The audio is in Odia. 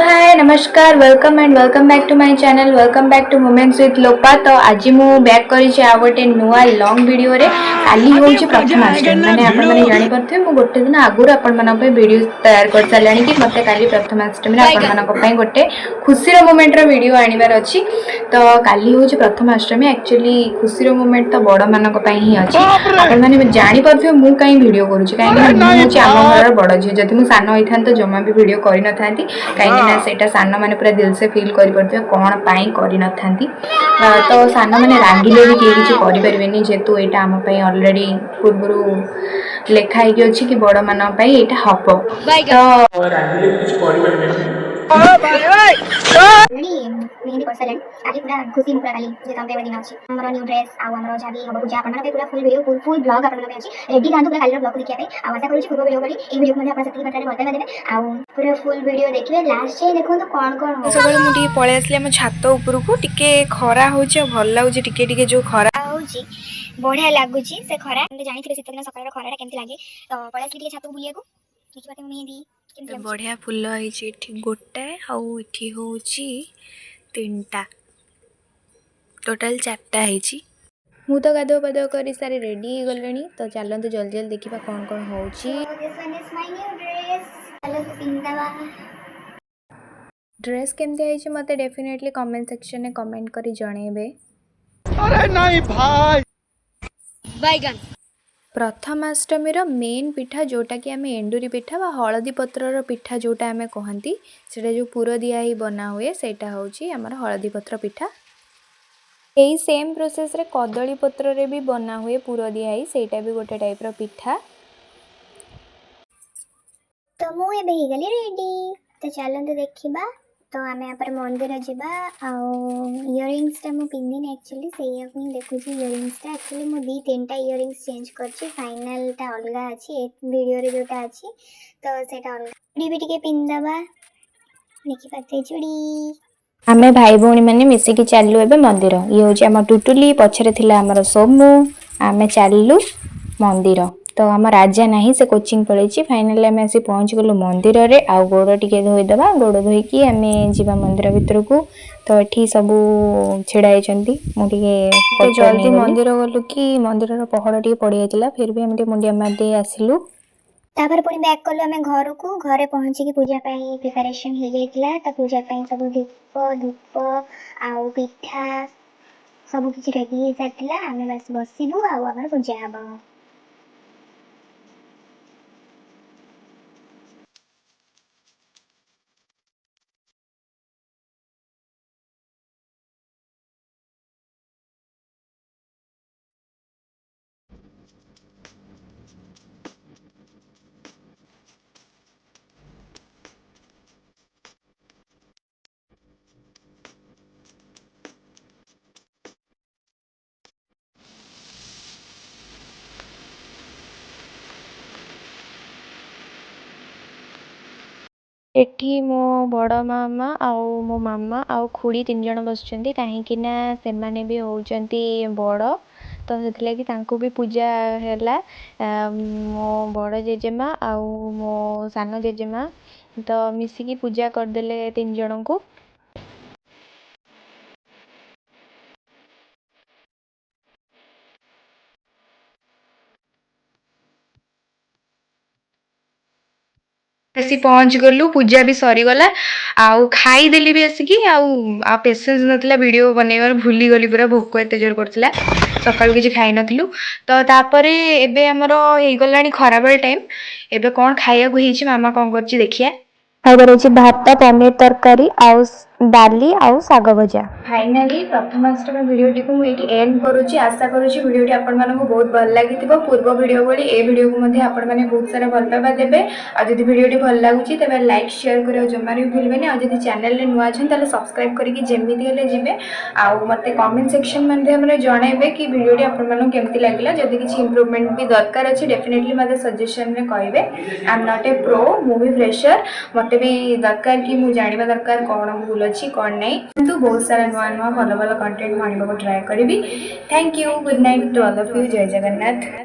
ହାଏ, ନମସ୍କାର, welcome and welcome back to my channel. Welcome back to Moments with Lopa. ତ ଆଜି ମୁଁ ବ୍ୟାକ୍ କରିଛି ଆଉ ଗୋଟେ ନୂଆ ଲଙ୍ଗ୍ ଭିଡ଼ିଓରେ। କାଲି ହେଉଛି ପ୍ରଥମାଷ୍ଟମୀ। ମାନେ ଆପଣମାନେ ଜାଣିପାରୁଥିବେ, ମୁଁ ଗୋଟେ ଦିନ ଆଗରୁ ଆପଣମାନଙ୍କ ପାଇଁ ଭିଡ଼ିଓ ତୟାର କରିସାରିଲାଣି କି ମୋତେ କାଲି ପ୍ରଥମାଷ୍ଟମୀରେ ଆପଣମାନଙ୍କ ପାଇଁ ଗୋଟେ ଖୁସିର ମୋମେଣ୍ଟର ଭିଡ଼ିଓ ଆଣିବାର ଅଛି। ତ କାଲି ହେଉଛି ପ୍ରଥମାଷ୍ଟମୀ। ଆକ୍ଚୁଆଲି ଖୁସିର ମୋମେଣ୍ଟ ତ ବଡ଼ମାନଙ୍କ ପାଇଁ ହିଁ ଅଛି। ଆପଣମାନେ ଜାଣିପାରୁଥିବେ ମୁଁ କାହିଁ ଭିଡ଼ିଓ କରୁଛି, କାହିଁକିନା ମୁଁ ହେଉଛି ଆମ ଘରର ବଡ଼ ଝିଅ। ଯଦି ମୁଁ ସାନ ହେଇଥାନ୍ତି ତ ଜମା ବି ଭିଡ଼ିଓ କରିନଥାନ୍ତି, କାହିଁକିନା ସେଇଟା ସାନମାନେ ପୁରା ଦିଲସେ ଫିଲ୍ କରିପାରୁଥିବେ କ'ଣ ପାଇଁ କରିନଥାନ୍ତି। ତ ସାନମାନେ ରାଗିଲେ ବି କେହି କିଛି କରିପାରିବେନି, ଯେହେତୁ ଏଇଟା ଆମ ପାଇଁ ଅଲରେଡ଼ି ପୂର୍ବରୁ ଲେଖା ହେଇକି ଅଛି କି ବଡ଼ମାନଙ୍କ ପାଇଁ ଏଇଟା ହବ ତ। ରାଗିଲେ ବି କିଛି କରିପାରିବେନି। ଅଲରେଡି ମେହେନ୍ଦି କରିସାରିଲାଣି। କାଲି ପୁରା ଖୁସି ମୁଁ ପୁରା କାଲି, ଯେହେତୁ ଆମ ପାଇଁ ଗୋଟେ ଦିନ ଅଛି, ଆମର ନ୍ୟୁ ଡ୍ରେସ୍ ଆଉ ଆମର ଯାହା ବି ହବ ପୂଜା, ଆପଣମାନଙ୍କ ପାଇଁ ପୁରା ଫୁଲ୍ ଭିଡ଼ିଓ, ଫୁଲ୍ ଫୁଲ୍ ବ୍ଲଗ୍ ଆପଣମାନଙ୍କ ପାଇଁ ଅଛି। ରେଡି ଥାନ୍ତୁ ପୁରା କାଲିର ବ୍ଲଗ୍ ଦେଖିବା ପାଇଁ। ଆଉ ଆଶା କରୁଛି ପୂର୍ବ ଭିଡ଼ିଓ ଭଳି ଏଇ ଭିଡ଼ିଓକୁ ମଧ୍ୟ ଆପଣ ସେତିକି ମାତ୍ରାରେ ଭଲ ପାଇବା ଦେବେ ଆଉ ପୁରା ଫୁଲ୍ ଭିଡ଼ିଓ ଦେଖିବେ। ଲାଷ୍ଟ ଯାଏଁ ଦେଖନ୍ତୁ କ'ଣ କ'ଣ ହବ। ସକାଳୁ ମୁଁ ଟିକେ ପଳେଇ ଆସିଲି ଆମ ଛାତ ଉପରକୁ। ଟିକେ ଖରା ହେଉଛି ଆଉ ଭଲ ଲାଗୁଛି ଟିକେ ଟିକେ ଯୋଉ ଖରା ହଉଛି, ବଢିଆ ଲାଗୁଛି ସେ ଖରା। ଆପଣ ଜାଣିଥିବେ ଶୀତ ଦିନ ସକାଳର ଖରାଟା କେମିତି ଲାଗେ। ତ ପଳେଇ ଆସିଲି ଟିକେ ଛାତକୁ ବୁଲିବାକୁ। ଦେଖିବା ମେହେନ୍ଦି କେମିତି ଲାଗୁଛି। ବଢ଼ିଆ ଫୁଲ ହେଇଛି। ଏଠି ଗୋଟାଏ ଆଉ ଏଠି ହେଉଛି ତିନିଟା, ଟୋଟାଲ୍ ଚାରିଟା ହେଇଛି। ମୁଁ ତ ଗାଧୁଆ ପାଧୁଆ କରି ସାରି ରେଡ଼ି ହେଇଗଲିଣି। ତ ଚାଲନ୍ତୁ ଜଲ୍ଦି ଜଲ୍ଦି ଦେଖିବା କ'ଣ କ'ଣ ହେଉଛି। This one is my new dress. ଚାଲନ୍ତୁ ପିନ୍ଧିଦେବା। ଡ୍ରେସ୍ କେମିତି ହେଇଛି ମୋତେ ଡେଫିନେଟଲି କମେଣ୍ଟ ସେକ୍ସନରେ କମେଣ୍ଟ କରି ଜଣେଇବେ। अरे नहीं भाई। ପ୍ରଥମାଷ୍ଟମୀର ମେନ୍ ପିଠା, ଯେଉଁଟାକି ଆମେ ଏଣ୍ଡୁରି ପିଠା ବା ହଳଦୀ ପତ୍ରର ପିଠା ଯେଉଁଟା ଆମେ କହନ୍ତି, ସେଇଟା ଯେଉଁ ପୁର ଦିଆ ହେଇ ବନା ହୁଏ, ସେଇଟା ହେଉଛି ଆମର ହଳଦୀ ପତ୍ର ପିଠା। ଏଇ ସେମ୍ ପ୍ରୋସେସ୍ରେ କଦଳୀ ପତ୍ରରେ ବି ବନା ହୁଏ ପୁର ଦିଆ ହେଇ, ସେଇଟା ବି ଗୋଟେ ଟାଇପ୍ର ପିଠା। ତ ମୁଁ ଏବେ ହେଇଗଲି ରେଡି। ତ ଚାଲନ୍ତୁ ଦେଖିବା। ତ ଆମେ ୟାପରେ ମନ୍ଦିର ଯିବା। ଆଉ ଇୟରିଙ୍ଗସଟା ମୁଁ ପିନ୍ଧିନି ଆକ୍ଚୁଆଲି, ସେଇଆକୁ ହିଁ ଦେଖୁଛି। ଇୟରିଙ୍ଗସଟା ଆକ୍ଚୁଆଲି ମୁଁ ଦୁଇ ତିନିଟା ଇୟରିଙ୍ଗସ୍ ଚେଞ୍ଜ କରିଛି। ଫାଇନାଲଟା ଅଲଗା ଅଛି, ଏ ଭିଡ଼ିଓରେ ଯେଉଁଟା ଅଛି ତ ସେଇଟା ଅଲଗା। ଚୁଡ଼ି ବି ଟିକେ ପିନ୍ଧିଦେବା। ଦେଖିପାରୁଥିବେ ଚୁଡ଼ି। ଆମେ ଭାଇ ଭଉଣୀମାନେ ମିଶିକି ଚାଲିଲୁ ଏବେ ମନ୍ଦିର। ଇଏ ହେଉଛି ଆମ ଟୁଟୁଲି, ପଛରେ ଥିଲା ଆମର ସୋମୁ। ଆମେ ଚାଲିଲୁ ମନ୍ଦିର। ତ ଆମ ରାଜା ନାହିଁ, ସେ କୋଚିଂ ପଳେଇଛି। ଫାଇନାଲି ଆମେ ଆସି ପହଞ୍ଚିଗଲୁ ମନ୍ଦିରରେ। ଆଉ ଗୋଡ଼ ଟିକେ ଧୋଇଦେବା, ଗୋଡ଼ ଧୋଇକି ଆମେ ଯିବା ମନ୍ଦିର ଭିତରକୁ। ତ ଏଠି ସବୁ ଛିଡ଼ା ହେଇଛନ୍ତି, ମୁଁ ଟିକେ ଜଲ୍ଦି ମନ୍ଦିର ଗଲୁ କି ମନ୍ଦିରର ପହଡ଼ ଟିକେ ପଡ଼ିଯାଇଥିଲା। ଫିର୍ ବି ଆମେ ଟିକେ ମୁଣ୍ଡିଆ ମାରି ଦେଇ ଆସିଲୁ। ତାପରେ ପୁଣି ବ୍ୟାକ୍ କଲୁ ଆମେ ଘରକୁ। ଘରେ ପହଞ୍ଚିକି ପୂଜା ପାଇଁ ପ୍ରିପାରେସନ୍ ହେଇଯାଇଥିଲା। ତ ପୂଜା ପାଇଁ ସବୁ ଦୀପ, ଧୂପ ଆଉ ପିଠା ସବୁ କିଛି ରେଡି ହେଇସାରିଥିଲା। ଆମେ ବାସ୍ ବସିବୁ ଆଉ ଆମର ପୂଜା ହବ। ଏଠି ମୋ ବଡ଼ ମାମା ଆଉ ମୋ ମାମା ଆଉ ଖୁଡ଼ି ତିନି ଜଣ ବସିଛନ୍ତି, କାହିଁକି ନା ସେମାନେ ବି ହେଉଛନ୍ତି ବଡ଼, ତ ସେଥିଲାଗି ତାଙ୍କୁ ବି ପୂଜା ହେଲା। ମୋ ବଡ଼ ଜେଜେମା ଆଉ ମୋ ସାନ ଜେଜେମା ତ ମିଶିକି ପୂଜା କରିଦେଲେ ତିନି ଜଣଙ୍କୁ। ଆସି ପହଞ୍ଚିଗଲୁ, ପୂଜା ବି ସରିଗଲା ଆଉ ଖାଇଦେଲି ବି ଆସିକି। ଆଉ ଆଉ ପେସେନ୍ସ ନଥିଲା ଭିଡ଼ିଓ ବନେଇବାର, ଭୁଲିଗଲି ପୁରା। ଭୋକ ଏତେ ଜୋର କରୁଥିଲା, ସକାଳୁ କିଛି ଖାଇନଥିଲୁ। ତ ତାପରେ ଏବେ ଆମର ହେଇଗଲାଣି ଖରାବେଳ ଟାଇମ୍। ଏବେ କ'ଣ ଖାଇବାକୁ ହେଇଛି, ମାମା କ'ଣ କରୁଛି ଦେଖିବା। ଖାଇବାର ଅଛି ଭାତ, ପନିର ତରକାରୀ ଆଉ ଡାଲି ଆଉ ଶାଗ ଭଜା। ଫାଇନାଲି ପ୍ରଥମାଷ୍ଟମୀ ଭିଡ଼ିଓଟିକୁ ମୁଁ ଏଇଠି ଏଣ୍ଡ କରୁଛି। ଆଶା କରୁଛି ଭିଡ଼ିଓଟି ଆପଣମାନଙ୍କୁ ବହୁତ ଭଲ ଲାଗିଥିବ। ପୂର୍ବ ଭିଡ଼ିଓ ଭଳି ଏ ଭିଡ଼ିଓକୁ ମଧ୍ୟ ଆପଣମାନେ ବହୁତ ସାରା ଭଲ ପାଇବା ଦେବେ। ଆଉ ଯଦି ଭିଡ଼ିଓଟି ଭଲ ଲାଗୁଛି, ତେବେ ଲାଇକ୍, ସେୟାର କରିବାକୁ ଜମାରୁ ବି ଭୁଲିବେନି। ଆଉ ଯଦି ଚ୍ୟାନେଲରେ ନୂଆ ଅଛନ୍ତି, ତାହେଲେ ସବସ୍କ୍ରାଇବ୍ କରିକି ଯେମିତି ହେଲେ ଯିବେ। ଆଉ ମୋତେ କମେଣ୍ଟ ସେକ୍ସନ୍ ମାଧ୍ୟମରେ ଜଣାଇବେ କି ଭିଡ଼ିଓଟି ଆପଣମାନଙ୍କୁ କେମିତି ଲାଗିଲା। ଯଦି କିଛି ଇମ୍ପ୍ରୁଭମେଣ୍ଟ ବି ଦରକାର ଅଛି, ଡେଫିନେଟଲି ମୋତେ ସଜେସନରେ କହିବେ। I am not a pro, ମୁଁ ବି ଫ୍ରେସର୍। ମୋତେ ବି ଦରକାର କି ମୁଁ ଜାଣିବା ଦରକାର କ'ଣ ଭୁଲ ଅଛି, କ'ଣ ନାହିଁ। କିନ୍ତୁ ବହୁତ ସାରା ନୂଆ ନୂଆ ଭଲ ଭଲ କଣ୍ଟେଣ୍ଟ ମୁଁ ଆଣିବାକୁ ଟ୍ରାଏ କରିବି। Thank you, good night to all of you. Jay Jagannath.